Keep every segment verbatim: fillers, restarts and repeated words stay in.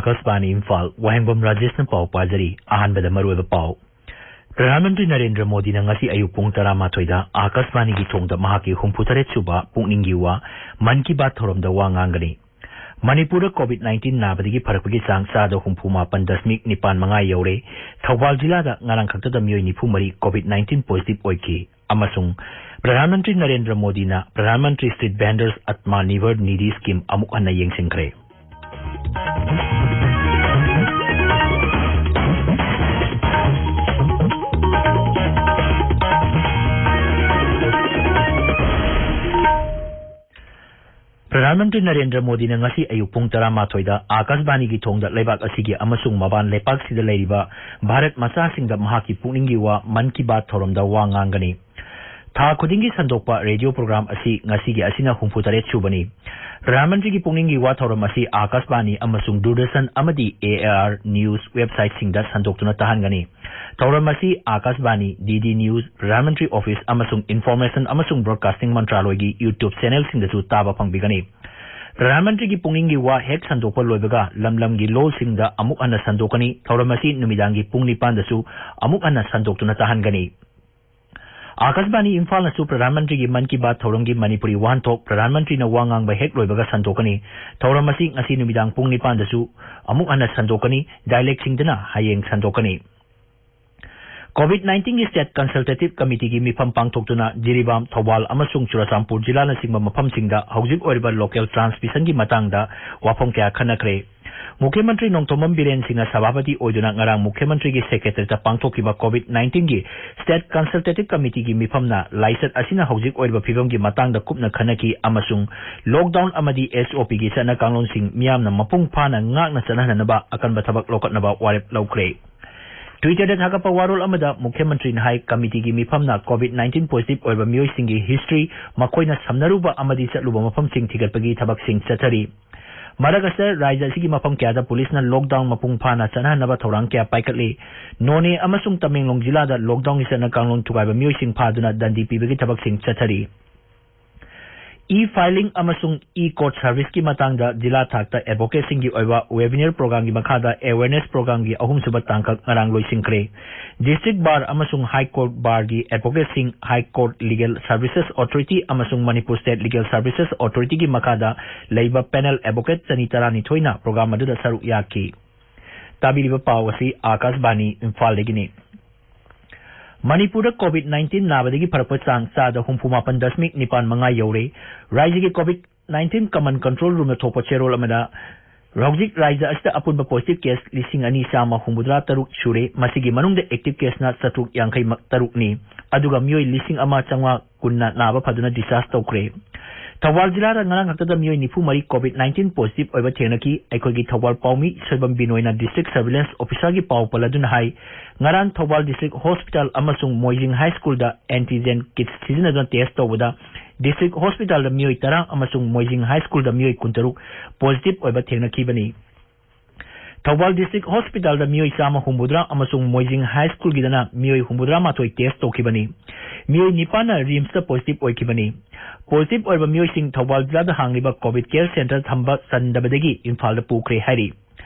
ꯑꯥꯀꯥꯁꯕꯥꯅꯤ ꯏꯝꯐꯥꯜ, ꯋꯥꯍꯦꯡꯕꯝ ꯔꯥꯖꯦꯁꯅ ꯄꯥꯎ ꯄꯥꯖꯔꯤ꯫ ꯑꯍꯥꯟꯕꯗ ꯃꯔꯨꯑꯣꯏꯕ ꯄꯥꯎ꯫ ꯄ꯭ꯔꯙꯥꯟ ꯃꯟꯇ꯭ꯔꯤ ꯅꯔꯦꯟꯗ꯭ꯔ ꯃꯣꯗꯤꯅ ꯉꯁꯤ ꯑꯌꯨꯛ ꯄꯨꯡ ꯇꯔꯥꯃꯥꯊꯣꯏꯗ ꯑꯥꯀꯥꯁꯕꯥꯅꯤꯒꯤ ꯊꯣꯡꯗ ꯃꯍꯥꯛꯀꯤ ꯍꯨꯝꯐꯨꯇꯔꯦꯠ ꯁꯨꯕ ꯄꯨꯛꯅꯤꯡꯒꯤ ꯋꯥ ꯃꯟ ꯀꯤ ꯕꯥꯠ ꯊꯧꯔꯝꯗ ꯋꯥ ꯉꯥꯡꯒꯅꯤ꯫ ꯃꯅꯤꯄꯨꯔꯗ ꯀꯣꯚꯤꯗ ꯅꯥꯏꯟꯇꯤꯟ ꯅꯥꯕꯗꯒꯤ ꯐꯔꯛꯄꯒꯤ ꯆꯥꯡ ꯆꯥꯗ ꯍꯨꯝꯐꯨ ꯃꯥꯄꯟ ꯗꯁꯃꯤꯛ ꯅꯤꯄꯥꯟ ꯃꯉꯥ ꯌꯧꯔꯦ꯫ ꯊꯧꯕꯥꯜ ꯖꯤꯂꯥꯗ ꯉꯔꯥꯡ ꯈꯛꯇꯗ ꯃꯤꯑꯣꯏ ꯅꯤꯐꯨ ꯃꯔꯤ ꯀꯣꯚꯤꯗ ꯅꯥꯏꯟꯇꯤꯟ ꯄꯣꯖꯤꯇꯤꯚ ꯑꯣꯏꯈꯤ꯫ ꯑꯃꯁꯨꯡ ꯄ꯭ꯔꯙꯥꯟ ꯃꯟꯇ꯭ꯔꯤ ꯅꯔꯦꯟꯗ꯭ꯔ ꯃꯣꯗꯤꯅ Pradhan Mantri street vendors Atma Nirbhar Nidhi scheme ꯑꯃꯨꯛ ꯍꯟꯅ ꯌꯦꯡꯁꯤꯟꯈ꯭ꯔꯦ꯫ ꯄ꯭ꯔꯙꯥꯟ ꯃꯟꯇ꯭ꯔꯤ ꯅꯔꯦꯟꯗ꯭ꯔ ꯃꯣꯗꯤꯅ ꯉꯁꯤ ꯑꯌꯨꯛ ꯄꯨꯡ ꯇꯔꯥꯃꯥꯊꯣꯏꯗ ꯑꯥꯀꯥꯁꯕꯥꯅꯤꯒꯤ ꯊꯣꯡꯗ ꯂꯩꯕꯥꯛ ꯑꯁꯤꯒꯤ ꯑꯃꯁꯨꯡ ꯃꯄꯥꯟ ꯂꯩꯄꯥꯛꯁꯤꯗ ꯂꯩꯔꯤꯕ ꯚꯥꯔꯠ ꯃꯆꯥꯁꯤꯡꯗ ꯃꯍꯥꯛꯀꯤ ꯄꯨꯛꯅꯤꯡꯒꯤ ꯋꯥ ꯃꯟ ꯀꯤ ꯕꯥꯠ ꯊꯧꯔꯝꯗ ꯋꯥ ꯉꯥꯡꯒꯅꯤ꯫ ꯊꯥ ꯈꯨꯗꯤꯡꯒꯤ ꯁꯟꯗꯣꯛꯄ ꯔꯦꯗꯤꯑꯣ ꯄ꯭ꯔꯣꯒ꯭ꯔꯥꯝ ꯑꯁꯤ ꯉꯁꯤꯒꯤ ꯑꯁꯤꯅ ꯍꯨꯝꯐꯨꯇꯔꯦꯠ ꯁꯨꯕꯅꯤ꯫ ꯄ꯭ꯔꯙꯥꯟ ꯃꯟꯇ꯭ꯔꯤꯒꯤ ꯄꯨꯛꯅꯤꯡꯒꯤ ꯋꯥ ꯊꯧꯔꯝ ꯑꯁꯤ ꯑꯥꯀꯥꯁꯕꯥꯅꯤ ꯑꯃꯁꯨꯡ ꯗꯨꯔꯗꯔꯁꯟ ꯑꯃꯗꯤ ꯑꯦ ꯑꯥꯏ ꯑꯥꯔ ꯅ꯭ꯌꯨꯁ ꯋꯦꯕꯁꯥꯏꯠꯁꯤꯡꯗ ꯁꯟꯗꯣꯛꯇꯨꯅ ꯇꯥꯍꯟꯒꯅꯤ꯫ ꯊꯧꯔꯝ ꯑꯁꯤ ꯑꯥꯀꯥꯁꯕꯥꯅꯤ, ꯗꯤ ꯗꯤ ꯅ꯭ꯌꯨꯁ, ꯄ꯭ꯔꯙꯥꯟ ꯃꯟꯇ꯭ꯔꯤ ꯑꯣꯐꯤꯁ ꯑꯃꯁꯨꯡ ꯏꯟꯐꯣꯔꯃꯦꯁꯟ ꯑꯃꯁꯨꯡ ꯕ꯭ꯔꯣꯗꯀꯥꯁꯇꯤꯡ ꯃꯟꯇ꯭ꯔꯥꯂꯣꯏꯒꯤ YouTube ꯆꯦꯅꯦꯜꯁꯤꯡꯗꯁꯨ ꯇꯥꯕ ꯐꯪꯕꯤꯒꯅꯤ꯫ ꯄ꯭ꯔꯙꯥꯟ ꯃꯟꯇ꯭ꯔꯤꯒꯤ ꯄꯨꯛꯅꯤꯡꯒꯤ ꯋꯥ ꯍꯦꯛ ꯁꯟꯗꯣꯛꯄ ꯂꯣꯏꯕꯒ ꯂꯝ ꯂꯝꯒꯤ ꯂꯣꯜꯁꯤꯡꯗ ꯑꯃꯨꯛ ꯍꯟꯅ ꯁꯟꯗꯣꯛꯀꯅꯤ꯫ ꯊꯧꯔꯝ ꯑꯁꯤ ꯅꯨꯃꯤꯗꯥꯡꯒꯤ ꯄꯨꯡ ꯅꯤꯄꯥꯟꯗꯁꯨ ꯑꯃꯨꯛ ꯍꯟꯅ ꯁꯟꯗꯣꯛꯇꯨꯅ ꯇꯥꯍꯟꯒꯅꯤ꯫ ꯑꯥꯀꯥꯁꯕꯥꯅꯤ ꯏꯝꯐꯥꯜꯅꯁꯨ ꯄ꯭ꯔꯙꯥꯟ ꯃꯟꯇ꯭ꯔꯤꯒꯤ ꯃꯟ ꯀꯤ ꯕꯥꯠ ꯊꯧꯔꯝꯒꯤ ꯃꯅꯤꯄꯨꯔꯤ ꯋꯥꯍꯟꯊꯣꯛ ꯄ꯭ꯔꯙꯥꯟ ꯃꯟꯇ꯭ꯔꯤꯅ ꯋꯥ ꯉꯥꯡꯕ ꯍꯦꯛ ꯂꯣꯏꯕꯒ ꯁꯟꯗꯣꯛꯀꯅꯤ꯫ ꯊꯧꯔꯝ ꯑꯁꯤ ꯉꯁꯤ ꯅꯨꯃꯤꯗꯥꯡ ꯄꯨꯡ ꯅꯤꯄꯥꯟꯗꯁꯨ ꯑꯃꯨꯛ ꯍꯟꯅ ꯁꯟꯗꯣꯛꯀꯅꯤ꯫ ꯗꯥꯏꯂꯦꯛꯁꯤꯡꯗꯅ ꯍꯌꯦꯡ ꯁꯟꯗꯣꯛꯀꯅꯤ꯫ ꯀꯣꯚꯤꯗ ꯅꯥꯏꯟꯇꯤꯟꯒꯤ ꯁ꯭ꯇꯦꯠ ꯀꯟꯁꯜꯇꯦꯇꯤꯚ ꯀꯃꯤꯇꯤꯒꯤ ꯃꯤꯐꯝ ꯄꯥꯡꯊꯣꯛꯇꯨꯅ ꯖꯤꯔꯤꯕꯥꯝ, ꯊꯧꯕꯥꯜ ꯑꯃꯁꯨꯡ ꯆꯨꯔꯆꯥꯟꯄꯨꯔ ꯖꯤꯂꯥꯅꯆꯤꯡꯕ ꯃꯐꯝꯁꯤꯡꯗ ꯍꯧꯖꯤꯛ ꯑꯣꯏꯔꯤꯕ ꯂꯣꯀꯦꯜ ꯇ꯭ꯔꯥꯟꯁꯃꯤꯁꯟꯒꯤ ꯃꯇꯥꯡꯗ ꯋꯥꯐꯝ ꯀꯌꯥ ꯈꯟꯅꯈ꯭ꯔꯦ꯫ ꯃꯨꯈ꯭ꯌ ꯃꯟꯇ꯭ꯔꯤ ꯅꯣꯡꯊꯣꯝꯕꯝ ꯕꯤꯔꯦꯟ ꯁꯤꯡꯅ ꯁꯚꯥꯄꯇꯤ ꯑꯣꯏꯗꯨꯅ ꯉꯔꯥꯡ ꯃꯨꯈ꯭ꯌ ꯃꯟꯇ꯭ꯔꯤꯒꯤ ꯁꯦꯀ꯭ꯔꯦꯇꯔꯤꯌꯦꯠꯇ ꯄꯥꯡꯊꯣꯛꯈꯤꯕ ꯀꯣꯚꯤꯗ ꯅꯥꯏꯟꯇꯤꯟꯒꯤ ꯁ꯭ꯇꯦꯠ ꯀꯟꯁꯜꯇꯦꯇꯤꯚ ꯀꯃꯤꯇꯤꯒꯤ ꯃꯤꯐꯝꯅ ꯂꯥꯏꯆꯠ ꯑꯁꯤꯅ ꯍꯧꯖꯤꯛ ꯑꯣꯏꯔꯤꯕ ꯐꯤꯕꯝꯒꯤ ꯃꯇꯥꯡꯗ ꯀꯨꯞꯅ ꯈꯟꯅꯈꯤ ꯑꯃꯁꯨꯡ ꯂꯣꯛꯗꯥꯎꯟ ꯑꯃꯗꯤ ꯑꯦꯁ ꯑꯣ ꯄꯤꯒꯤ ꯆꯠꯅ ꯀꯥꯡꯂꯣꯟꯁꯤꯡ ꯃꯤꯌꯥꯝꯅ ꯃꯄꯨꯡ ꯐꯥꯅ ꯉꯥꯛꯅ ꯆꯠꯅꯍꯟꯅꯕ ꯑꯀꯟꯕ ꯊꯕꯛ ꯂꯧꯈꯠꯅꯕ ꯋꯥꯔꯦꯞ ꯂꯧꯈ꯭ꯔꯦ꯫ ꯇ꯭ꯋꯤꯇꯔꯗ ꯊꯥꯒꯠꯄ ꯋꯥꯔꯣꯜ ꯑꯃꯗ ꯃꯨꯈ꯭ꯌ ꯃꯟꯇ꯭ꯔꯤꯅ ꯍꯥꯏ, ꯀꯃꯤꯇꯤꯒꯤ ꯃꯤꯐꯝꯅ ꯀꯣꯚꯤꯗ ꯅꯥꯏꯟꯇꯤꯟ ꯄꯣꯖꯤꯇꯤꯚ ꯑꯣꯏꯕ ꯃꯤꯑꯣꯏꯁꯤꯡꯒꯤ ꯍꯤꯁꯇ꯭ꯔꯤ, ꯃꯈꯣꯏꯅ ꯁꯝꯅꯔꯨꯕ ꯑꯃꯗꯤ ꯆꯠꯂꯨꯕ ꯃꯐꯝꯁꯤꯡ ꯊꯤꯒꯠꯄꯒꯤ ꯊꯕꯛꯁꯤꯡ ꯆꯠꯊꯔꯤ꯫ ꯃꯔꯛ ꯑꯁꯤꯗ ꯔꯥꯖ꯭ꯌ ꯑꯁꯤꯒꯤ ꯃꯐꯝ ꯀꯌꯥꯗ ꯄꯨꯂꯤꯁꯅ ꯂꯣꯛꯗꯥꯎꯟ ꯃꯄꯨꯡ ꯐꯥꯅ ꯆꯠꯅꯍꯟꯅꯕ ꯊꯧꯔꯥꯡ ꯀꯌꯥ ꯄꯥꯏꯈꯠꯂꯤ꯫ ꯅꯣꯅꯦ ꯑꯃꯁꯨꯡ ꯇꯃꯦꯡꯂꯣꯡ ꯖꯤꯂꯥꯗ ꯂꯣꯛꯗꯥꯎꯟꯒꯤ ꯆꯠꯅ ꯀꯥꯡꯂꯣꯟ ꯊꯨꯒꯥꯏꯕ ꯃꯤꯑꯣꯏꯁꯤꯡ ꯐꯥꯗꯨꯅ ꯗꯟꯗꯤ ꯄꯤꯕꯒꯤ ꯊꯕꯛꯁꯤꯡ ꯆꯠꯊꯔꯤ꯫ E-filing ꯑꯃꯁꯨꯡ e-court serviceꯀꯤ ꯃꯇꯥꯡꯗ ꯖꯤꯂꯥ ꯊꯥꯛꯇ advocateꯁꯤꯡꯒꯤ ꯑꯣꯏꯕ webinar programꯒꯤ ꯃꯈꯥꯗ awareness programꯒꯤ ꯑꯍꯨꯝꯁꯨꯕ ꯇꯥꯡꯀꯛ ꯉꯔꯥꯡ ꯂꯣꯏꯁꯤꯟꯈ꯭ꯔꯦ꯫ District Bar ꯑꯃꯁꯨꯡ High Court Barꯒꯤ advocateꯁꯤꯡ, High Court Legal Services Authority ꯑꯃꯁꯨꯡ Manipur State Legal Services Authorityꯒꯤ ꯃꯈꯥꯗ ꯂꯩꯕ panel advocate ꯆꯅꯤ ꯇꯔꯥꯅꯤꯊꯣꯏꯅ program ꯑꯗꯨꯗ ꯁꯔꯨꯛ ꯌꯥꯈꯤ꯫ ꯇꯥꯕꯤꯔꯤꯕ ꯄꯥꯎ ꯑꯁꯤ ꯑꯥꯀꯥꯁꯕꯥꯅꯤ ꯏꯝꯐꯥꯜꯗꯒꯤꯅꯤ꯫ ꯃꯅꯤꯄꯨꯔꯗ COVID nineteen ꯅꯥꯕꯗꯒꯤ ꯐꯔꯛꯄ ꯆꯥꯡ ꯆꯥꯗ ꯍꯨꯝꯐꯨ ꯃꯥꯄꯟ ꯗꯁꯃꯤꯛ ꯅꯤꯄꯥꯟ ꯃꯉꯥ ꯌꯧꯔꯦ꯫ ꯔꯥꯏꯖꯒꯤ COVID nineteen Common Control Roomꯗ ꯊꯣꯛꯄ ꯆꯦꯔꯣꯜ ꯑꯃꯗ ꯍꯧꯖꯤꯛ ꯔꯥꯏꯖ ꯑꯁꯤꯗ ꯑꯄꯨꯟꯕ positive case ꯂꯤꯁꯤꯡ ꯑꯅꯤ ꯆꯥꯝꯃ ꯍꯨꯝꯐꯨꯇꯔꯥ ꯇꯔꯨꯛ ꯁꯨꯔꯦ꯫ ꯃꯁꯤꯒꯤ ꯃꯅꯨꯡꯗ active caseꯅ ꯆꯥꯇ꯭ꯔꯨꯛ ꯌꯥꯡꯈꯩ ꯇꯔꯨꯛꯅꯤ꯫ ꯑꯗꯨꯒ ꯃꯤꯑꯣꯏ ꯂꯤꯁꯤꯡ ꯑꯃ ꯆꯥꯝꯃꯉꯥ ꯀꯨꯟꯅ ꯅꯥꯕ ꯐꯗꯨꯅ discharge ꯇꯧꯈ꯭ꯔꯦ꯫ ꯊꯧꯕꯥꯜ ꯖꯤꯂꯥꯗ ꯉꯔꯥꯡ ꯈꯛꯇꯗ ꯃꯤꯑꯣꯏ ꯅꯤꯐꯨ ꯃꯔꯤ COVID nineteen positive ꯑꯣꯏꯕ ꯊꯦꯡꯅꯈꯤ꯫ ꯑꯩꯈꯣꯏꯒꯤ ꯊꯧꯕꯥꯜ ꯄꯥꯎꯃꯤ ꯁꯣꯏꯕꯝ ꯕꯤꯅꯣꯏꯅ district surveillance officerꯒꯤ ꯄꯥꯎ ꯄꯜꯂꯗꯨꯅ ꯍꯥꯏ, ꯉꯔꯥꯡ ꯊꯧꯕꯥꯜ district hospital ꯑꯃꯁꯨꯡ ꯃꯣꯏꯖꯤꯡ high schoolꯗ antigen kit ꯁꯤꯖꯤꯟꯅꯗꯨꯅ test ꯇꯧꯕꯗ district hospitalꯗ ꯃꯤꯑꯣꯏ ꯇꯔꯥ ꯑꯃꯁꯨꯡ ꯃꯣꯏꯖꯤꯡ high schoolꯗ ꯃꯤꯑꯣꯏ ꯀꯨꯟꯇꯔꯨꯛ positive ꯑꯣꯏꯕ ꯊꯦꯡꯅꯈꯤꯕꯅꯤ꯫ ꯊꯧꯕꯥꯜ district hospitalꯗ ꯃꯤꯑꯣꯏ ꯆꯥꯝꯃ ꯍꯨꯝꯐꯨꯇꯔꯥ ꯑꯃꯁꯨꯡ ꯃꯣꯏꯖꯤꯡ high schoolꯒꯤꯗꯅ ꯃꯤꯑꯣꯏ ꯍꯨꯝꯐꯨꯇꯔꯥ ꯃꯥꯊꯣꯏ test ꯇꯧꯈꯤꯕꯅꯤ꯫ ꯃꯤꯑꯣꯏ ꯅꯤꯄꯥꯟꯅ RIMSꯇ positive ꯑꯣꯏꯈꯤꯕꯅꯤ꯫ Positive ꯑꯣꯏꯕ ꯃꯤꯑꯣꯏꯁꯤꯡ ꯊꯧꯕꯥꯜ ꯖꯤꯂꯥꯗ ꯍꯥꯡꯂꯤꯕ COVID care center ꯊꯝꯕ ꯆꯟꯗꯕꯗꯒꯤ ꯏꯝꯐꯥꯜꯗ ꯄꯨꯈ꯭ꯔꯦ ꯍꯥꯏꯔꯤ꯫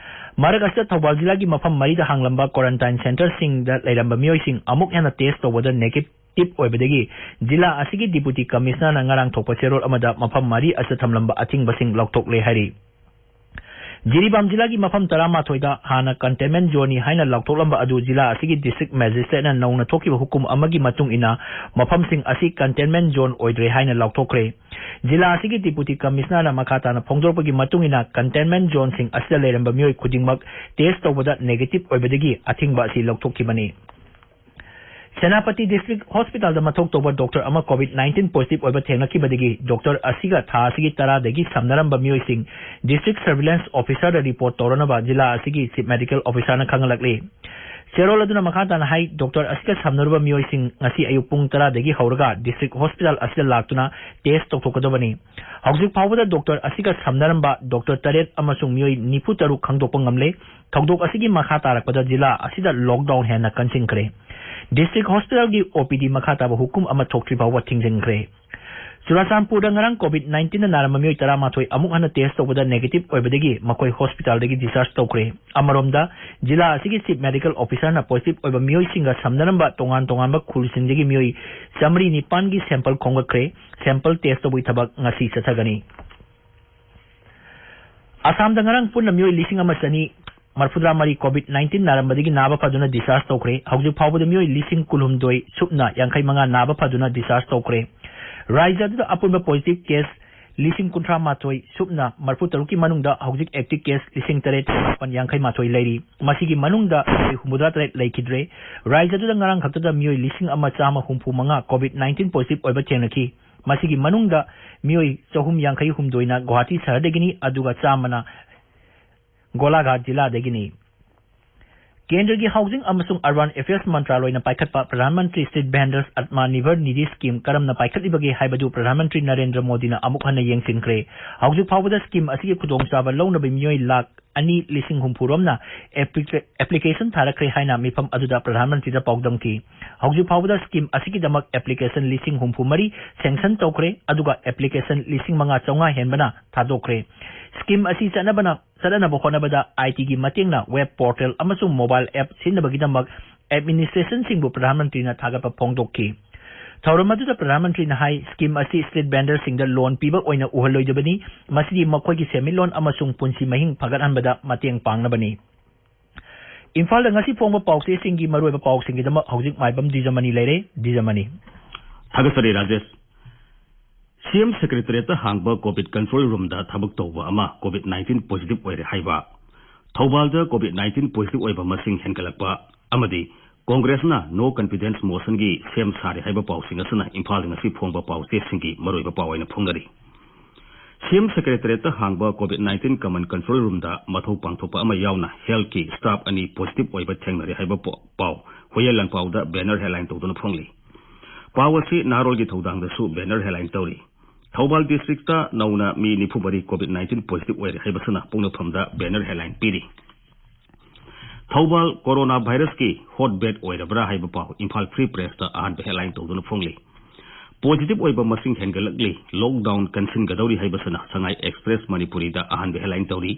ꯃꯔꯛ ꯑꯁꯤꯗ ꯊꯧꯕꯥꯜ ꯖꯤꯂꯥꯒꯤ ꯃꯐꯝ ꯃꯔꯤꯗ ꯍꯥꯡꯂꯝꯕ quarantine centreꯁꯤꯡꯗ ꯂꯩꯔꯝꯕ ꯃꯤꯑꯣꯏꯁꯤꯡ ꯑꯃꯨꯛ ꯍꯦꯟꯅ test ꯇꯧꯕꯗ negative ꯑꯣꯏꯕꯗꯒꯤ ꯖꯤꯂꯥ ꯑꯁꯤꯒꯤ deputy commissionerꯅ ꯉꯔꯥꯡ ꯊꯣꯛꯄ ꯆꯦꯔꯣꯜ ꯑꯃꯗ ꯃꯐꯝ ꯃꯔꯤ ꯑꯁꯤꯗ ꯊꯝꯂꯝꯕ ꯑꯊꯤꯡꯕꯁꯤꯡ ꯂꯧꯊꯣꯛꯂꯦ ꯍꯥꯏꯔꯤ꯫ ꯖꯤꯔꯤꯕꯥꯝ ꯖꯤꯂꯥꯒꯤ ꯃꯐꯝ ꯇꯔꯥꯃꯥꯊꯣꯏꯗ ꯍꯥꯟꯅ containment zoneꯅꯤ ꯍꯥꯏꯅ ꯂꯥꯎꯊꯣꯛꯂꯝꯕ ꯑꯗꯨ ꯖꯤꯂꯥ ꯑꯁꯤꯒꯤ district magistrateꯅ ꯅꯧꯅ ꯊꯣꯛꯈꯤꯕ ꯍꯨꯀꯨꯝ ꯑꯃꯒꯤ ꯃꯇꯨꯡ ꯏꯟꯅ ꯃꯐꯝꯁꯤꯡ ꯑꯁꯤ containment zone ꯑꯣꯏꯗ꯭ꯔꯦ ꯍꯥꯏꯅ ꯂꯥꯎꯊꯣꯛꯈ꯭ꯔꯦ꯫ ꯖꯤꯂꯥ ꯑꯁꯤꯒꯤ deputy commissionerꯅ ꯃꯈꯥ ꯇꯥꯅ ꯐꯣꯡꯗꯣꯔꯛꯄꯒꯤ ꯃꯇꯨꯡ ꯏꯟꯅ containment zoneꯁꯤꯡ ꯑꯁꯤꯗ ꯂꯩꯔꯝꯕ ꯃꯤꯑꯣꯏ ꯈꯨꯗꯤꯡꯃꯛ test ꯇꯧꯕꯗ negative ꯑꯣꯏꯕꯗꯒꯤ ꯑꯊꯤꯡꯕ ꯑꯁꯤ ꯂꯧꯊꯣꯛꯈꯤꯕꯅꯤ꯫ ꯁꯦꯅꯥꯄꯇꯤ district hospitalꯗ ꯃꯊꯧ ꯇꯧꯕ doctor ꯑꯃ COVID nineteen positive ꯑꯣꯏꯕ ꯊꯦꯡꯅꯈꯤꯕꯗꯒꯤ doctor ꯑꯁꯤꯒ ꯊꯥ ꯑꯁꯤꯒꯤ ꯇꯔꯥꯗꯒꯤ ꯁꯝꯅꯔꯝꯕ ꯃꯤꯑꯣꯏꯁꯤꯡ district surveillance officerꯗ report ꯇꯧꯔꯅꯕ ꯖꯤꯂꯥ ꯑꯁꯤꯒꯤ chief medical officerꯅ ꯈꯪꯍꯜꯂꯛꯂꯤ꯫ ꯆꯦꯔꯣꯜ ꯑꯗꯨꯅ ꯃꯈꯥ ꯇꯥꯅ ꯍꯥꯏ, doctor ꯑꯁꯤꯒ ꯁꯝꯅꯔꯨꯕ ꯃꯤꯑꯣꯏꯁꯤꯡ ꯉꯁꯤ ꯑꯌꯨꯛ ꯄꯨꯡ ꯇꯔꯥꯗꯒꯤ ꯍꯧꯔꯒ district hospital ꯑꯁꯤꯗ ꯂꯥꯛꯇꯨꯅ test ꯇꯧꯊꯣꯛꯀꯗꯕꯅꯤ꯫ ꯍꯧꯖꯤꯛ ꯐꯥꯎꯕꯗ doctor ꯑꯁꯤꯒ ꯁꯝꯅꯔꯝꯕ doctor ꯇꯔꯦꯠ ꯑꯃꯁꯨꯡ ꯃꯤꯑꯣꯏ ꯅꯤꯐꯨ ꯇꯔꯨꯛ ꯈꯪꯗꯣꯛꯄ ꯉꯝꯂꯦ꯫ ꯊꯧꯗꯣꯛ ꯑꯁꯤꯒꯤ ꯃꯈꯥ ꯇꯥꯔꯛꯄꯗ ꯖꯤꯂꯥ ꯑꯁꯤꯗ lockdown ꯍꯦꯟꯅ ꯀꯟꯁꯤꯟꯈ꯭ꯔꯦ꯫ District hospitalꯒꯤ OPD ꯃꯈꯥ ꯇꯥꯕ ꯍꯨꯀꯨꯝ ꯑꯃ ꯊꯣꯛꯇ꯭ꯔꯤ ꯐꯥꯎꯕ ꯊꯤꯡꯖꯤꯟꯈ꯭ꯔꯦ꯫ ꯆꯨꯔꯥꯆꯥꯟꯄꯨꯔꯗ ꯉꯔꯥꯡ COVID nineteenꯅ ꯅꯥꯔꯝꯕ ꯃꯤꯑꯣꯏ ꯇꯔꯥꯃꯥꯊꯣꯏ ꯑꯃꯨꯛ ꯍꯟꯅ test ꯇꯧꯕꯗ negative ꯑꯣꯏꯕꯗꯒꯤ ꯃꯈꯣꯏ hospitalꯗꯒꯤ discharge ꯇꯧꯈ꯭ꯔꯦ꯫ ꯑꯃꯔꯣꯝꯗ, ꯖꯤꯂꯥ ꯑꯁꯤꯒꯤ Chief Medical Officerꯅ positive ꯑꯣꯏꯕ ꯃꯤꯑꯣꯏꯁꯤꯡꯒ ꯁꯝꯅꯔꯝꯕ ꯇꯣꯉꯥꯟ ꯇꯣꯉꯥꯟꯕ ꯈꯨꯜꯁꯤꯡꯗꯒꯤ ꯃꯤꯑꯣꯏ ꯆꯥꯃꯔꯤ ꯅꯤꯄꯥꯟꯒꯤ sample ꯈꯣꯝꯒꯠꯈ꯭ꯔꯦ꯫ Sample test ꯇꯧꯕꯒꯤ ꯊꯕꯛ ꯉꯁꯤ ꯆꯠꯊꯒꯅꯤ꯫ ꯑꯁꯥꯝꯗ ꯉꯔꯥꯡ ꯄꯨꯟꯅ ꯃꯤꯑꯣꯏ ꯂꯤꯁꯤꯡ ꯑꯃ ꯆꯅꯤ ꯃꯔꯤꯐꯨꯇꯔꯥ ꯃꯔꯤ COVID nineteen ꯅꯥꯔꯝꯕꯗꯒꯤ ꯅꯥꯕ ꯐꯗꯨꯅ discharge ꯇꯧꯈ꯭ꯔꯦ꯫ ꯍꯧꯖꯤꯛ ꯐꯥꯎꯕꯗ ꯃꯤꯑꯣꯏ ꯂꯤꯁꯤꯡ ꯀꯨꯟꯍꯨꯝꯗꯣꯏ ꯁꯨꯞꯅ ꯌꯥꯡꯈꯩ ꯃꯉꯥ ꯅꯥꯕ ꯐꯗꯨꯅ discharge ꯇꯧꯈ꯭ꯔꯦ꯫ ꯔꯥꯖ꯭ꯌ ꯑꯗꯨꯗ ꯑꯄꯨꯟꯕ positive case ꯂꯤꯁꯤꯡ ꯀꯨꯟꯊ꯭ꯔꯥ ꯃꯥꯊꯣꯏ ꯁꯨꯞꯅ ꯃꯔꯤꯐꯨ ꯇꯔꯨꯛꯀꯤ ꯃꯅꯨꯡꯗ ꯍꯧꯖꯤꯛ active case ꯂꯤꯁꯤꯡ ꯇꯔꯦꯠ ꯆꯥꯃꯥꯄꯟ ꯌꯥꯡꯈꯩ ꯃꯥꯊꯣꯏ ꯂꯩꯔꯤ꯫ ꯃꯁꯤꯒꯤ ꯃꯅꯨꯡꯗ ꯃꯤꯑꯣꯏ ꯍꯨꯝꯐꯨꯇꯔꯥ ꯇꯔꯦꯠ ꯂꯩꯈꯤꯗ꯭ꯔꯦ꯫ ꯔꯥꯖ꯭ꯌ ꯑꯗꯨꯗ ꯉꯔꯥꯡ ꯈꯛꯇꯗ ꯃꯤꯑꯣꯏ ꯂꯤꯁꯤꯡ ꯑꯃ ꯆꯥꯝꯃ ꯍꯨꯝꯐꯨ ꯃꯉꯥ COVID nineteen positive ꯑꯣꯏꯕ ꯊꯦꯡꯅꯈꯤ꯫ ꯃꯁꯤꯒꯤ ꯃꯅꯨꯡꯗ ꯃꯤꯑꯣꯏ ꯆꯍꯨꯝ ꯌꯥꯡꯈꯩ ꯍꯨꯝꯗꯣꯏꯅ ꯒꯨꯋꯥꯍꯥꯇꯤ ꯁꯍꯔꯗꯒꯤꯅꯤ, ꯑꯗꯨꯒ ꯆꯥꯝꯃꯅ ꯒꯣꯂꯥꯘꯥꯠ ꯖꯤꯂꯥꯗꯒꯤꯅꯤ꯫ ꯀꯦꯟꯗ꯭ꯔꯒꯤ Housing ꯑꯃꯁꯨꯡ Urban Affairs ꯃꯟꯇ꯭ꯔꯥꯂꯣꯏꯅ ꯄꯥꯏꯈꯠꯄ Pradhan Mantri Street Vendors Atmanirbhar Nidhi Scheme ꯀꯔꯝꯅ ꯄꯥꯏꯈꯠꯂꯤꯕꯒꯦ ꯍꯥꯏꯕꯗꯨ ꯄ꯭ꯔꯙꯥꯟ ꯃꯟꯇ꯭ꯔꯤ ꯅꯔꯦꯟꯗ꯭ꯔ ꯃꯣꯗꯤꯅ ꯑꯃꯨꯛ ꯍꯟꯅ ꯌꯦꯡꯁꯤꯟꯈ꯭ꯔꯦ꯫ ꯍꯧꯖꯤꯛ ꯐꯥꯎꯕꯗ scheme ꯑꯁꯤꯒꯤ ꯈꯨꯗꯣꯡꯆꯥꯕ ꯂꯧꯅꯕ ꯃꯤꯑꯣꯏ ꯂꯥꯈ ꯑꯅꯤ ꯂꯤꯁꯤꯡ ꯍꯨꯝꯐꯨ ꯔꯣꯝꯅ applica-, application ꯊꯥꯔꯛꯈ꯭ꯔꯦ ꯍꯥꯏꯅ ꯃꯤꯐꯝ ꯑꯗꯨꯗ ꯄ꯭ꯔꯙꯥꯟ ꯃꯟꯇ꯭ꯔꯤꯗ ꯄꯥꯎꯗꯝꯈꯤ꯫ ꯍꯧꯖꯤꯛ ꯐꯥꯎꯕꯗ scheme ꯑꯁꯤꯒꯤꯗꯃꯛ application ꯂꯤꯁꯤꯡ ꯍꯨꯝꯐꯨ ꯃꯔꯤ sanction ꯇꯧꯈ꯭ꯔꯦ, ꯑꯗꯨꯒ application ꯂꯤꯁꯤꯡ ꯃꯉꯥ ꯆꯥꯝꯃꯉꯥ ꯍꯦꯟꯕꯅ ꯊꯥꯗꯣꯛꯈ꯭ꯔꯦ꯫ Scheme ꯑꯁꯤ ꯆꯠꯅꯕꯅ, ꯆꯠꯅꯅꯕ ꯍꯣꯠꯅꯕꯗ ITꯒꯤ ꯃꯇꯦꯡꯅ web portal ꯑꯃꯁꯨꯡ mobile app ꯁꯤꯖꯤꯟꯅꯕꯒꯤꯗꯃꯛ administrationꯁꯤꯡꯕꯨ ꯄ꯭ꯔꯙꯥꯟ ꯃꯟꯇ꯭ꯔꯤꯅ ꯊꯥꯒꯠꯄ ꯐꯣꯡꯗꯣꯛꯈꯤ꯫ ꯊꯧꯔꯝ ꯑꯗꯨꯗ ꯄ꯭ꯔꯙꯥꯟ ꯃꯟꯇ꯭ꯔꯤꯅ ꯍꯥꯏ, scheme ꯑꯁꯤ street vendorꯁꯤꯡꯗ loan ꯄꯤꯕ ꯑꯣꯏꯅ ꯎꯍꯜꯂꯣꯏꯗꯕꯅꯤ, ꯃꯁꯤꯗꯤ ꯃꯈꯣꯏꯒꯤ ꯁꯦꯟꯃꯤꯠꯂꯣꯟ ꯑꯃꯁꯨꯡ ꯄꯨꯟꯁꯤ ꯃꯍꯤꯡ ꯐꯒꯠꯍꯟꯕꯗ ꯃꯇꯦꯡ ꯄꯥꯡꯅꯕꯅꯤ꯫ ꯏꯝꯐꯥꯜꯗ ꯉꯁꯤ ꯐꯣꯡꯕ ꯄꯥꯎꯆꯦꯁꯤꯡꯒꯤ ꯃꯔꯨꯑꯣꯏꯕ ꯄꯥꯎꯁꯤꯡꯒꯤꯗꯃꯛ ꯍꯧꯖꯤꯛ ꯃꯥꯏꯕꯝ ꯗꯤꯖꯃꯅꯤ ꯂꯩꯔꯦ꯫ ꯗꯤꯖꯃꯅꯤ꯫ ꯊꯥꯒꯠꯆꯔꯤ ꯔꯥꯖꯦꯁ꯫ CM Secretariatꯇ ꯍꯥꯡꯕ COVID control roomꯗ ꯊꯕꯛ ꯇꯧꯕ ꯑꯃ COVID nineteen positive ꯑꯣꯏꯔꯦ ꯍꯥꯏꯕ, ꯊꯧꯕꯥꯜꯗ COVID nineteen positive ꯑꯣꯏꯕ ꯃꯁꯤꯡ ꯍꯦꯟꯒꯠꯂꯛꯄ ꯑꯃꯗꯤ ꯀꯣꯡꯒ꯭ꯔꯦꯁꯅ no confidence motionꯒꯤ ꯁꯦꯝ ꯁꯥꯔꯦ ꯍꯥꯏꯕ ꯄꯥꯎꯁꯤꯡ ꯑꯁꯤꯅ ꯏꯝꯐꯥꯜꯗ ꯉꯁꯤ ꯐꯣꯡꯕ ꯄꯥꯎꯆꯦꯁꯤꯡꯒꯤ ꯃꯔꯨꯑꯣꯏꯕ ꯄꯥꯎ ꯑꯣꯏꯅ ꯐꯣꯡꯅꯔꯤ꯫ CM Secretariatꯇ ꯍꯥꯡꯕ COVID nineteen common control roomꯗ ꯃꯊꯧ ꯄꯥꯡꯊꯣꯛꯄ ꯑꯃ ꯌꯥꯎꯅ healthꯀꯤ staff ꯑꯅꯤ positive ꯑꯣꯏꯕ ꯊꯦꯡꯅꯔꯦ ꯍꯥꯏꯕ ꯄ-, ꯄꯥꯎ ꯍꯨꯌꯦꯟ ꯂꯥꯟꯄꯥꯎꯗ banner headline ꯇꯧꯗꯨꯅ ꯐꯣꯡꯂꯤ꯫ ꯄꯥꯎ ꯑꯁꯤ ꯅꯍꯥꯔꯣꯜꯒꯤ ꯊꯧꯗꯥꯡꯗꯁꯨ banner headline ꯇꯧꯔꯤ꯫ ꯊꯧꯕꯥꯜ districtꯇ ꯅꯧꯅ ꯃꯤ ꯅꯤꯐꯨ ꯃꯔꯤ COVID nineteen positive ꯑꯣꯏꯔꯦ ꯍꯥꯏꯕꯁꯤꯅ ꯄꯣꯛꯅꯐꯝꯗ banner headline ꯄꯤꯔꯤ꯫ ꯊꯧꯕꯥꯜ corona virusꯀꯤ hotbed ꯑꯣꯏꯔꯕ꯭ꯔꯥ ꯍꯥꯏꯕ ꯄꯥꯎ ꯏꯝꯐꯥꯜ Free Pressꯇ ꯑꯍꯥꯟꯕ headline ꯇꯧꯗꯨꯅ ꯐꯣꯡꯂꯤ꯫ ꯄꯣꯖꯤꯇꯤꯚ ꯑꯣꯏꯕ ꯃꯁꯤꯡ ꯍꯦꯟꯒꯠꯂꯛꯂꯤ, ꯂꯣꯛꯗꯥꯎꯟ ꯀꯟꯁꯤꯟꯒꯗꯧꯔꯤ ꯍꯥꯏꯕꯁꯤꯅ ꯁꯉꯥꯏ ꯑꯦꯛꯁꯄ꯭ꯔꯦꯁ ꯃꯅꯤꯄꯨꯔꯤꯗ ꯑꯍꯥꯟꯕ ꯍꯦꯗꯂꯥꯏꯟ ꯇꯧꯔꯤ꯫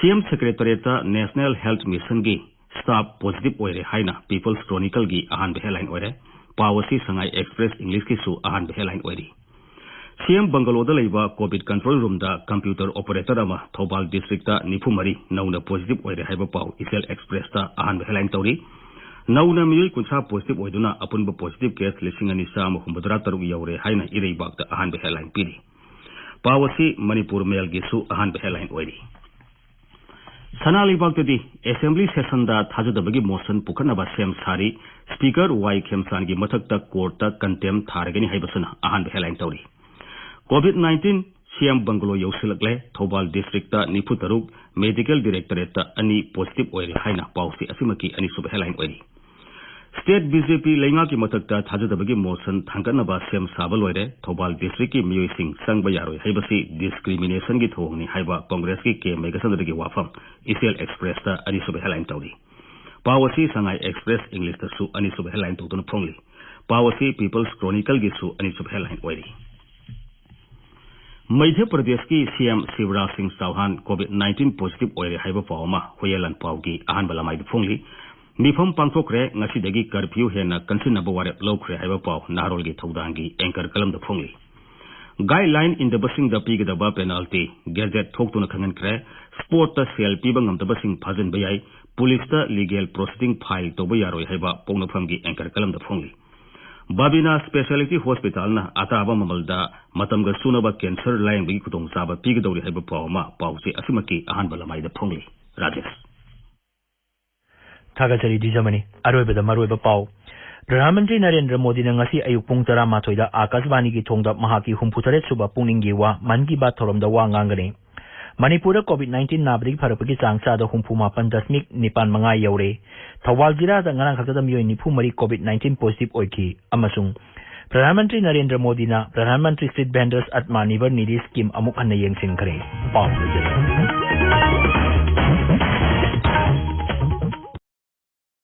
ꯁꯤ ꯑꯦꯝ ꯁꯦꯀ꯭ꯔꯦꯇꯔꯤꯌꯦꯠꯇ ꯅꯦꯁꯅꯦꯜ ꯍꯦꯜꯊ ꯃꯤꯁꯟꯒꯤ ꯁ꯭ꯇꯥꯐ ꯄꯣꯖꯤꯇꯤꯚ ꯑꯣꯏꯔꯦ ꯍꯥꯏꯅ ꯄꯤꯄꯜꯁ ꯀ꯭ꯔꯣꯅꯤꯀꯜꯒꯤ ꯑꯍꯥꯟꯕ ꯍꯦꯗꯂꯥꯏꯟ ꯑꯣꯏꯔꯦ꯫ ꯄꯥꯎ ꯑꯁꯤ ꯁꯉꯥꯏ ꯑꯦꯛꯁꯄ꯭ꯔꯦꯁ ꯏꯪꯂꯤꯁꯀꯤꯁꯨ ꯑꯍꯥꯟꯕ ꯍꯦꯗꯂꯥꯏꯟ ꯑꯣꯏꯔꯤ꯫ ꯁꯤ ꯑꯦꯝ ꯕꯪꯒꯂꯣꯗ ꯂꯩꯕ ꯀꯣꯚꯤꯗ ꯀꯟꯇ꯭ꯔꯣꯜ ꯔꯨꯝꯗ ꯀꯝꯄ꯭ꯌꯨꯇꯔ ꯑꯣꯄꯔꯦꯇꯔ ꯑꯃ ꯊꯧꯕꯥꯜ ꯗꯤꯁꯇ꯭ꯔꯤꯛꯇ ꯅꯤꯐꯨ ꯃꯔꯤ ꯅꯧꯅ ꯄꯣꯖꯤꯇꯤꯚ ꯑꯣꯏꯔꯦ ꯍꯥꯏꯕ ꯄꯥꯎ ꯏꯆꯦꯜ ꯑꯦꯛꯁꯄ꯭ꯔꯦꯁꯇ ꯑꯍꯥꯟꯕ ꯍꯦꯗꯂꯥꯏꯟ ꯇꯧꯔꯤ꯫ ꯅꯧꯅ ꯃꯤꯑꯣꯏ ꯀꯨꯟꯊ꯭ꯔꯥ ꯄꯣꯖꯤꯇꯤꯚ ꯑꯣꯏꯗꯨꯅ ꯑꯄꯨꯟꯕ ꯄꯣꯖꯤꯇꯤꯚ ꯀꯦꯁ ꯂꯤꯁꯤꯡ ꯑꯅꯤ ꯆꯥꯝꯃ ꯍꯨꯝꯐꯨꯇꯔꯥ ꯇꯔꯨꯛ ꯌꯧꯔꯦ ꯍꯥꯏꯅ ꯏꯔꯩꯕꯥꯛꯇ ꯑꯍꯥꯟꯕ ꯍꯦꯗꯂꯥꯏꯟ ꯄꯤꯔꯤ꯫ ꯄꯥꯎ ꯑꯁꯤ ꯃꯅꯤꯄꯨꯔ ꯃꯦꯜꯒꯤꯁꯨ ꯑꯍꯥꯟꯕ ꯍꯦꯗꯂꯥꯏꯟ ꯑꯣꯏꯔꯤ꯫ ꯁꯅꯥ ꯂꯩꯕꯥꯛꯇꯗꯤ ꯑꯦꯁꯦꯝꯕ꯭ꯂꯤ ꯁꯦꯁꯟꯗ ꯊꯥꯖꯗꯕꯒꯤ ꯃꯣꯁꯟ ꯄꯨꯈꯠꯅꯕ ꯁꯦꯝ ꯁꯥꯔꯤ꯫ ꯁ꯭ꯄꯤꯀꯔ ꯋꯥꯏ ꯈꯦꯝꯆꯥꯟꯒꯤ ꯃꯊꯛꯇ ꯀꯣꯔꯠꯇ ꯀꯟꯇꯦꯝ ꯊꯥꯔꯒꯅꯤ ꯍꯥꯏꯕꯁꯤꯅ ꯑꯍꯥꯟꯕ ꯍꯦꯗꯂꯥꯏꯟ ꯇꯧꯔꯤ꯫ ꯀꯣꯚꯤꯗ ꯅꯥꯏꯟꯇꯤꯟ ꯁꯤ ꯑꯦꯝ ꯕꯪꯒꯂꯣ ꯌꯧꯁꯤꯜꯂꯛꯂꯦ꯫ ꯊꯧꯕꯥꯜ ꯗꯤꯁꯇ꯭ꯔꯤꯛꯇ ꯅꯤꯐꯨ ꯇꯔꯨꯛ, ꯃꯦꯗꯤꯀꯦꯜ ꯗꯤꯔꯦꯛꯇꯣꯔꯦꯠꯇ ꯑꯅꯤ ꯄꯣꯖꯤꯇꯤꯚ ꯑꯣꯏꯔꯦ ꯍꯥꯏꯅ ꯄꯥꯎꯁꯤ ꯑꯁꯤꯃꯛꯀꯤ ꯑꯅꯤꯁꯨꯕ ꯍꯦꯗꯂꯥꯏꯟ ꯑꯣꯏꯔꯤ꯫ ꯁ꯭ꯇꯦꯠ ꯕꯤ ꯖꯦ ꯄꯤ ꯂꯩꯉꯥꯛꯀꯤ ꯃꯊꯛꯇ ꯊꯥꯖꯗꯕꯒꯤ ꯃꯣꯁꯟ ꯊꯥꯡꯒꯠꯅꯕ ꯁꯦꯝ ꯁꯥꯕ ꯂꯣꯏꯔꯦ꯫ ꯊꯧꯕꯥꯜ ꯗꯤꯁꯇ꯭ꯔꯤꯛꯀꯤ ꯃꯤꯑꯣꯏꯁꯤꯡ ꯆꯪꯕ ꯌꯥꯔꯣꯏ ꯍꯥꯏꯕꯁꯤ ꯗꯤꯁꯀ꯭ꯔꯤꯃꯤꯅꯦꯁꯟꯒꯤ ꯊꯧꯑꯣꯡꯅꯤ ꯍꯥꯏꯕ ꯀꯣꯡꯒ꯭ꯔꯦꯁꯀꯤ ꯀꯦ ꯃꯦꯘꯆꯟꯗ꯭ꯔꯒꯤ ꯋꯥꯐꯝ ꯏꯆꯦꯜ ꯑꯦꯛꯁꯄ꯭ꯔꯦꯁꯇ ꯑꯅꯤꯁꯨꯕ ꯍꯦꯗꯂꯥꯏꯟ ꯇꯧꯔꯤ꯫ ꯄꯥꯎ ꯑꯁꯤ ꯁꯉꯥꯏ ꯑꯦꯛꯁꯄ꯭ꯔꯦꯁ ꯏꯪꯂꯤꯁꯇꯁꯨ ꯑꯅꯤꯁꯨꯕ ꯍꯦꯗꯂꯥꯏꯟ ꯇꯧꯗꯨꯅ ꯐꯣꯡꯂꯤ꯫ ꯄꯥꯎ ꯑꯁꯤ ꯄꯤꯄꯜꯁ ꯀ꯭ꯔꯣꯅꯤꯀꯜꯒꯤꯁꯨ ꯑꯅꯤꯁꯨꯕ ꯍꯦꯗꯂꯥꯏꯟ ꯑꯣꯏꯔꯤ꯫ ꯃꯙ꯭ꯌ ꯄ꯭ꯔꯗꯦꯁꯀꯤ ꯁꯤ ꯑꯦꯝ ꯁꯤꯕꯔꯥꯖ ꯁꯤꯡ ꯆꯧꯍꯥꯟ ꯀꯣꯚꯤꯗ ꯅꯥꯏꯟꯇꯤꯟ ꯄꯣꯖꯤꯇꯤꯚ ꯑꯣꯏꯔꯦ ꯍꯥꯏꯕ ꯄꯥꯎ ꯑꯃ ꯍꯨꯌꯦꯟ ꯂꯥꯟꯄꯥꯎꯒꯤ ꯑꯍꯥꯟꯕ ꯂꯃꯥꯏꯗ ꯐꯣꯡꯂꯤ꯫ ꯃꯤꯐꯝ ꯄꯥꯡꯊꯣꯛꯈ꯭ꯔꯦ, ꯉꯁꯤꯗꯒꯤ ꯀꯔꯐ꯭ꯌꯨ ꯍꯦꯟꯅ ꯀꯟꯁꯤꯟꯅꯕ ꯋꯥꯔꯦꯞ ꯂꯧꯈ꯭ꯔꯦ ꯍꯥꯏꯕ ꯄꯥꯎ ꯅꯍꯥꯔꯣꯜꯒꯤ ꯊꯧꯗꯥꯡꯒꯤ ꯑꯦꯡꯀꯔ ꯀꯂꯝꯗ ꯐꯣꯡꯂꯤ꯫ ꯒꯥꯏꯗꯂꯥꯏꯟ ꯏꯟꯗꯕꯁꯤꯡꯗ ꯄꯤꯒꯗꯕ ꯄꯦꯅꯥꯜꯇꯤ ꯒꯦꯖꯦꯠ ꯊꯣꯛꯇꯨꯅ ꯈꯪꯍꯟꯈ꯭ꯔꯦ꯫ ꯁ꯭ꯄꯣꯔꯠꯇ ꯁꯦꯜ ꯄꯤꯕ ꯉꯝꯗꯕꯁꯤꯡ ꯐꯥꯖꯤꯟꯕ ꯌꯥꯏ꯫ ꯄꯨꯂꯤꯁꯇ ꯂꯤꯒꯦꯜ ꯄ꯭ꯔꯣꯁꯤꯗꯤꯡ ꯐꯥꯏꯜ ꯇꯧꯕ ꯌꯥꯔꯣꯏ ꯍꯥꯏꯕ ꯄꯣꯛꯅꯐꯝꯒꯤ ꯑꯦꯡꯀꯔ ꯀꯂꯝꯗ ꯐꯣꯡꯂꯤ꯫ ꯕꯥꯕꯤꯅꯥ ꯁ꯭ꯄꯦꯁꯤꯌꯦꯂꯤꯇꯤ ꯍꯣꯁꯄꯤꯇꯥꯜꯅ ꯑꯇꯥꯕ ꯃꯃꯜꯗ ꯃꯇꯝꯒ ꯆꯨꯅꯕ ꯀꯦꯟꯁꯔ ꯂꯥꯌꯦꯡꯕꯒꯤ ꯈꯨꯗꯣꯡꯆꯥꯕ ꯄꯤꯒꯗꯧꯔꯤ ꯍꯥꯏꯕ ꯄꯥꯎ ꯑꯃ ꯄꯥꯎꯆꯦ ꯑꯁꯤꯃꯛꯀꯤ ꯑꯍꯥꯟꯕ ꯂꯃꯥꯏꯗ ꯐꯣꯡꯂꯤ꯫ ꯔꯥꯖꯦꯁ꯫ ꯊꯥꯒꯠꯆꯔꯤ ꯗꯤꯖꯃꯅꯤ꯫ ꯑꯔꯣꯏꯕꯗ ꯃꯔꯨꯑꯣꯏꯕ ꯄꯥꯎ꯫ ꯄ꯭ꯔꯙꯥꯟ ꯃꯟꯇ꯭ꯔꯤ ꯅꯔꯦꯟꯗ꯭ꯔ ꯃꯣꯗꯤꯅ ꯉꯁꯤ ꯑꯌꯨꯛ ꯄꯨꯡ ꯇꯔꯥꯃꯥꯊꯣꯏꯗ ꯑꯥꯀꯥꯁꯕꯥꯅꯤꯒꯤ ꯊꯣꯡꯗ ꯃꯍꯥꯛꯀꯤ ꯍꯨꯝꯐꯨꯇꯔꯦꯠ ꯁꯨꯕ ꯄꯨꯛꯅꯤꯡꯒꯤ ꯋꯥ ꯃꯟ ꯀꯤ ꯕꯥꯠ ꯊꯧꯔꯝꯗ ꯋꯥ ꯉꯥꯡꯒꯅꯤ꯫ ꯃꯅꯤꯄꯨꯔꯗ ꯀꯣꯚꯤꯗ ꯅꯥꯏꯟꯇꯤꯟ ꯅꯥꯕꯗꯒꯤ ꯐꯔꯛꯄꯒꯤ ꯆꯥꯡ ꯆꯥꯗ ꯍꯨꯝꯐꯨ ꯃꯥꯄꯟ ꯗꯁꯃꯤꯛ ꯅꯤꯄꯥꯟ ꯃꯉꯥ ꯌꯧꯔꯦ꯫ ꯊꯧꯕꯥꯜ ꯖꯤꯂꯥꯗ ꯉꯔꯥꯡ ꯈꯛꯇꯗ ꯃꯤꯑꯣꯏ ꯅꯤꯐꯨ ꯃꯔꯤ ꯀꯣꯚꯤꯗ ꯅꯥꯏꯟꯇꯤꯟ ꯄꯣꯖꯤꯇꯤꯚ ꯑꯣꯏꯈꯤ꯫ ꯑꯃꯁꯨꯡ ꯄ꯭ꯔꯙꯥꯟ ꯃꯟꯇ꯭ꯔꯤ ꯅꯔꯦꯟꯗ꯭ꯔ ꯃꯣꯗꯤꯅ Pradhan Mantri street vendors Atma Nirbhar Nidhi scheme ꯑꯃꯨꯛ ꯍꯟꯅ ꯌꯦꯡꯁꯤꯟꯈ꯭ꯔꯦ꯫ ꯄꯥꯎ ꯂꯣꯏꯁꯤꯜꯂꯦ꯫